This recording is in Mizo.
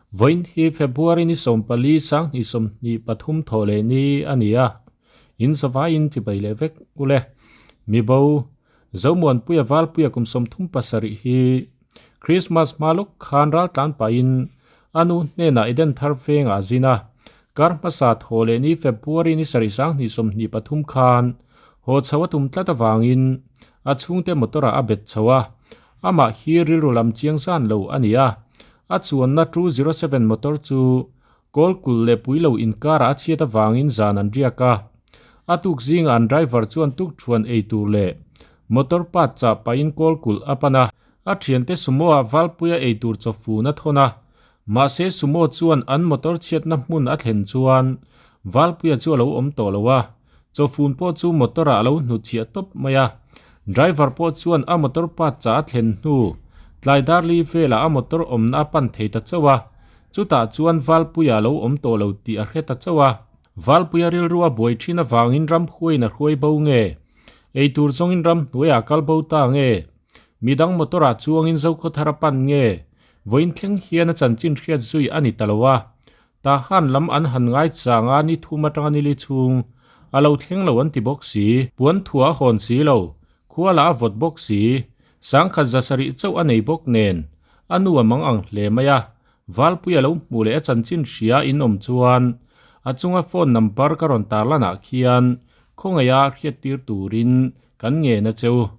Vawiin hi February ni 14 2023 thawh leh ni a ni a, in zavaiin chibai leh vek ule. Mibo, Zomuanpuia Valpuia kum 37 hi Christmas hma lawk khan raltlan pahin a nu hnenah Eden thar vengah a zin a, kar hmasa thaw leh ni February ni sarih 2023 khan haw chho a tum tlat avangin a chhungte motor ah a bet chho a, amah hi rilru lam chiang zan lo a ni a, a chuanna 207 motor chu kawl kulh leh pui lo inkarah a chhiat avangin zan an riak a, a tuk zingah an driver chuan tukthuan ei tur leh motor part chah pahin kawl kulh a pan a. A thiante Sumo ah Valpuia ei tur chawfun a thawn a, mahse Sumo chuan an motor chhiatna hmun a thlen chuan Valpuia chu a lo awm tawh lo a, chawfun pawh chu motor ah a lo hnutchhiah tawp mai a. Driver pawh chuan a motor part chah a thlen hnu tlai darli velah a motor awmna a pan thei ta chauh a, chutah chuan Valpuia a lo awm tawh lo tih a hre ta chauh a. Valpuia rilru a buai thin avangin ramhuaiin a hruai bo nge? Eitur zawngin ramhnuaiah a kal bo ta nge? Midang motor ah chuangin Zokhawthar a pan nge? Vawiin thleng hian a chanchin hriat zui a ni ta lo a. Tahan lam an han ngai chang a ni thum atanga nili chhung a lo thleng lo an ti bawk si. Puan thua a hawn si lo, khua lah a vawt bawk si. Sangkhat zasarih chauh a nei bawk nen a nu a mang ang hle mai a. Valpui a lo hmuh leh a chanchin hria in awm chuan a chunga phone number ka rawn tarlan ah khian khawngaih a hriattir turin kan ngen a cheu.